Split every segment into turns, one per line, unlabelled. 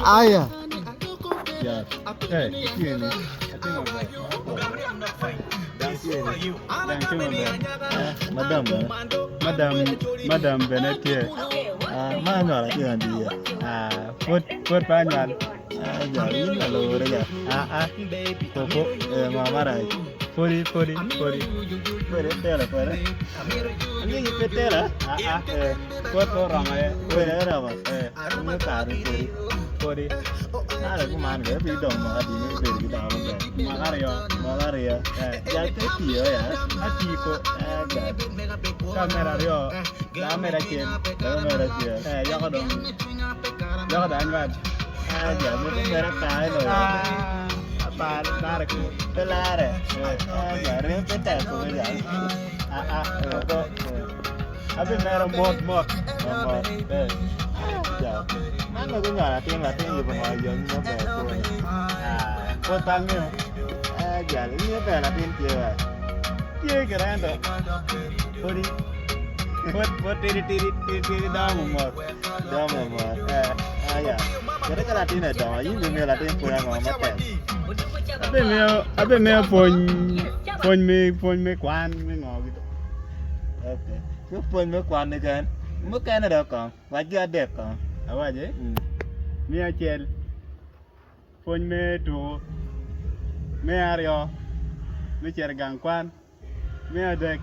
Aya.
Yeah. Hey, tye ni. Atye maber. Dang tye ni. Dang tye maber. Eh, madam bene. Madam, madam bene tye. Ah, ma anywal atye adi ya. Ah, pud, pud pa anywal. Ah, ja, in lalore ja. Ah, ah. Koko, eh, ma marac. Pudi, pudi, pudi. Pudi, tela kwede. Angeyo pe tela. Ah, ah. Eh, pud pe oromo aye. Pudi oromo. Eh. Nongo kare pudi. Pudi. Kare kuman ge bi dong mwaka adi me bedo ki dako maber? Mwaka aryo. Mwaka aryo. Eh. Jal pe tiyo ya. Ati ko. Eh, jal. Ka mere aryo, dako mere acel. Dako mere acel. Eh, yoko dong. Yoko dong anywal. Eh, jal, mito mere kare loyo. Ah, apar, lare ko. Pe lare. Eh, jal, ringo pe tek ko jal. Ah, ah, koko. Abi mero mot mot. Mot. Eh. Ja. Man ma gunywalo atin latin yubo ngo i yom maber kwo. Ah, pud pe angeyo. Eh, jal, ingeyo ber latin tye wa. Tye gire ento pudi pud pud tidi tidi tidi tidi dongo mot. Dongo mot. Eh, aya. Kede ka latin odongo, in bimiyo latin pwony ango matek? Abimiyo abimiyo pwony pwony me pwony me kwan me ngo gi. Ci pwony me kwan keken mukene dok kong wac gi adek kong. Awaci me acel pwony me tuku, me aryo me cito i gang kwan, me adek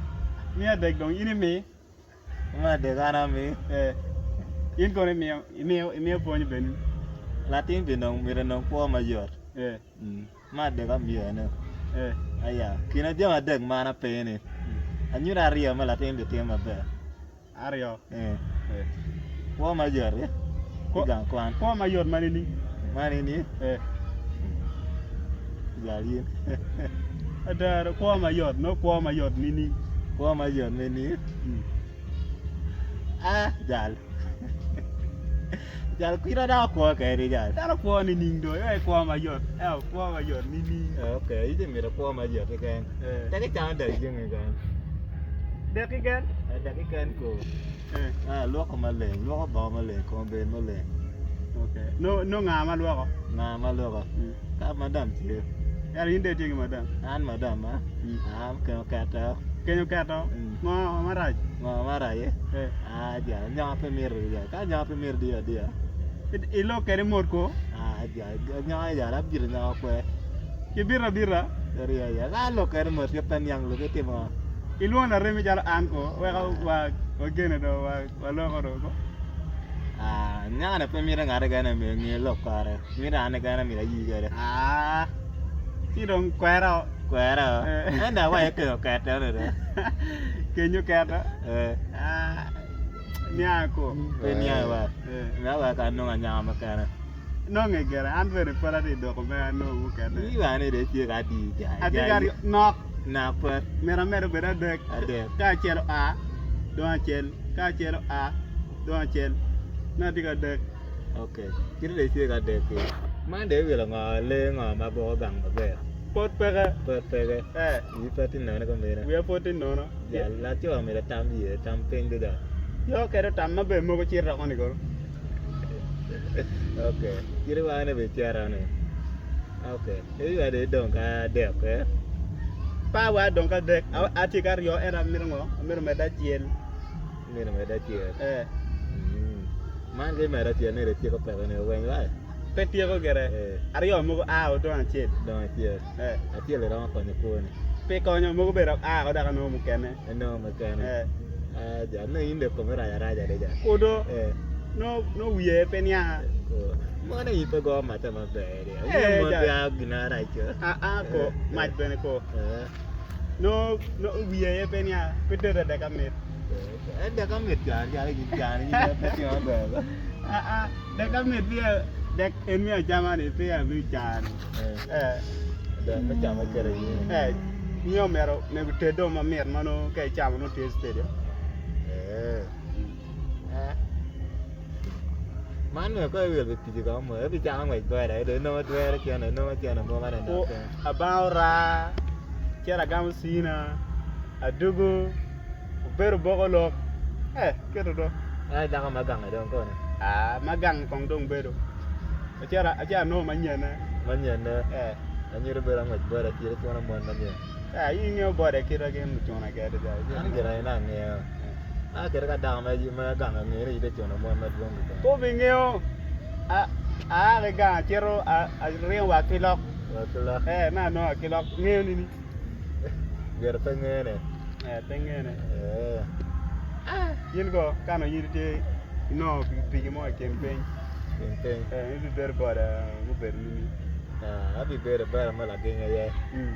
me adek dong in imi.
Me adek an ami.
In kono imiyo imiyo pwony bene.
Latin binongo myero onong kwo mayot. Me adek amiyo ene. Aya, kine jami adek man apenyo ni, anyuta aryo ma latin bitimo maber.
Aryo.
Eh. Kwo mayot eh? Ki gang kwan.
Kwo mayot ma nining?
Ma nining?
Eh.
Jal in.
Ada, kwo mayot, nongo kwo mayot nining?
Kwo mayot nining? Ah, jal. Jal kwita dano kwo kedi jal.
Dano kwo nining do? Ee kwo mayot. Eo kwo mayot nining?
Okay, ite mito kwo mayot keken.
Eh.
Dek icamo dek jami keken.
Dek keken?
Eh, dek keken ko.
Eh.
Ah, lwoko maleng, lwoko bongo maleng, kome bed maleng.
Okay. No no nga ma lwoko?
Nga ma lwoko? Ka madam tye.
Ento in dong itye ki madam?
An madam a. Ah, kenyo keto.
Kenyo keto? Ngo marac?
Ngo marac?
Eh.
Ah, jal, anyaka pe mito jal. Ka anyaka pe mito diyo adiya.
Ilok kede mot ko?
Ah, jal, anyaka jal, abito anyaka kwe.
Ibito abita?
Ariya ya. Ka alok kede mot ke pe niang lok itimo.
Ilwongo laremi calo an ko, weko wa wagene do wa waloko do ko.
Ah, anyaka-ni pe mito ngat kene myero nge lok kore. Mito an kene myero ayi kwede.
Ah, ci dong kwera o.
Kwera o.
Eh.
Ento awaco kenyo kete ni do.
Kenyo kete.
Eh.
Ah, niang ko.
Pe niang wa.
Eh.
Niang wa ka anongo anyaka mukene.
Nonge gire, an bene pud atye doko me anongo mukene.
Iwa ni dong itye ka adi jai.
Atye ka aryo, nok.
Nok pud.
Myero amed obed adek.
Adek.
Ka acel oa, dong acel. Ka acel oa, dong acel. Nongo atye ki adek.
Ok, kit dong itye ki adek-ki, man dong iwilo ngo, lee ngo ma gwoko gang maber?
Pwod peke.
Pwod peke.
Eh.
Wi pe tye nono kumene.
Wiya pwod tye nono.
Jal, laco myero otam iye, tam piny duda.
Yo kede otam maber mogo cito koni kono.
Ok, kit ma en bicito ni. Ok, iwa dong idong ki adek eh?
Pe awa adong ki adek, atye ki aryo ento amito ngo, amito medde acel.
Imito medde acel?
Eh.
Man ka imedo acel ni dong ityeko peko ni weng wa?
Pe tyeko gire. Aryo mogo a odong acel.
Odong acel.
Eh.
Acel iromo konyo kwoni.
Pe konyo, mogo bene dok a dok anongo mukene.
Inongo mukene.
Eh.
Ah, ja, nongo in dong komi rac araca adada.
Kudo.
Eh.
Nongo, nongo wiye pe nianga.
Ko. Mono in pe go macca maber ya.
Eh,
Wiye mon
ja.
pe a gin arac co.
Ah, ah, ko.
Eh.
Mac bene ko.
Eh.
Nongo, nongo wiye aye pe nianga. Pe tedo adek amit.
Dek amit can calo gin can in pe tye maber.
Ah, ah, dek amit peya dek en me acama ni peya me can. Eh.
Dek me cama kede in.
Eh, nyo myero myero ted dong mamit ma nongo ka icamo nongo tye steady.
Eh. Eh. Man myero ka iwilo pikipiki kong mo, ibicako ngwec boda dong inongo twero cene, inongo cene mo manok
Ku
kene.
abango raa, cito agamo cina, adugu, obedo boko lok, eh keto do.
Ai dako ma gange dong kono.
Ah, ma gange kong dong bedo. Acito acito anongo manyene.
Manyene.
Eh.
Anyuto bedo angwec boda cito icuna mon manyen.
Eh, in ingeyo boda kite gin ocuna kede ja.
An gire aye angeyo. A kede ka dako me gang angeyo ni itye cuno mon madwong keken.
Pe obingeyo. Aa ki gang acito aringo wa kilok.
Wa kilok.
Eh, me anongo akilok ngeyo nini?
Gire pe ngene.
Eh, pe ngene.
Eh.
In ko, ka onongo in itye inongo pikipiki mo i kin piny.
Kin piny.
Eh, ibibedo boda mubedo nini?
Ah, abibedo boda ma lageng aye.
Mm.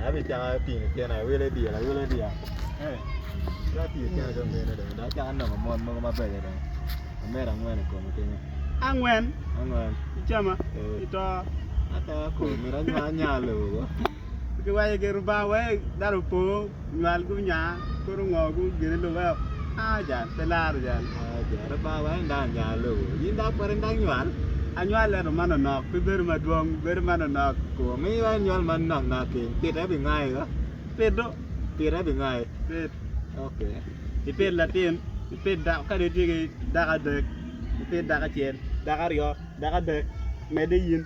Abicako tingo cene awilo dyel awilo dyang.
Eh.
Ka atiyo cene ka meno dong, dong acako nongo mon mogo mabeco dong. Amedo angwen i kome kenyo.
Angwen?
Angwen.
Icama?
Eh.
Ito?
Ato ko, myero anya lobo ko.
Kiwaco ki Rubanga wek dano opo nywal gunya koro ngo gu gine lube aa jal pe laro jal.
Aa jal Rubanga wek dano onya lobo in dok pwod in dok nywal.
Anywal ento manonok pe bedo madwong bedo manonok.
Ko mi wek inywal manok nok ki pite bingayi ko.
Pito.
Pite bingayi.
Pit.
Okay.
Ipit latin ipit dako kadi itye ki dako adek ipit dako acel dako aryo dako adek medde in.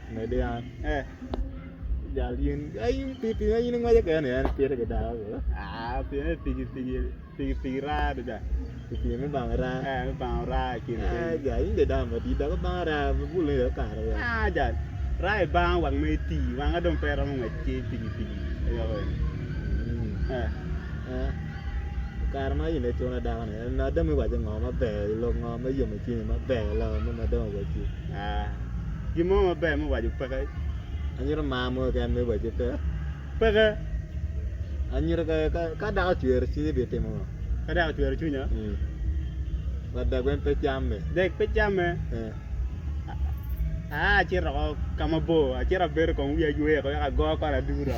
Medde an.
Eh.
Jal in, in pi in ingweco kene ni en pite ki dako ko.
Ah, pien pikipiki pikipiki raa do ja.
Pikipiki me bango raa.
Eh, me bango raa i kin
Eh,
piny.
ja in de dano madit dok bango raa bulu ni dok kare wa.
Ah, jal. Raa i bango wang ma iti, wanga dong pe romo ngwec ki pikipiki. Ayoko eni.
Mm.
Eh.
Eh. Kare ma in icuno dako ni, en adami iwaco ngo maber, lok ngo me yomo cwinyi maber loyo ma madong owacci.
Ah. Gin mo maber me waco peke.
Anyuto mar mo keken me wacci pe.
Peke.
Anyuto ka dako ocwero cwinyi bitimo ngo?
Ka dako ocwero cwinya?
Wa dek weng pe camme.
Dek pe camme. Aa acito oko ka mabor, acito abedo kong wiya ywe oko wek ago kono aduro.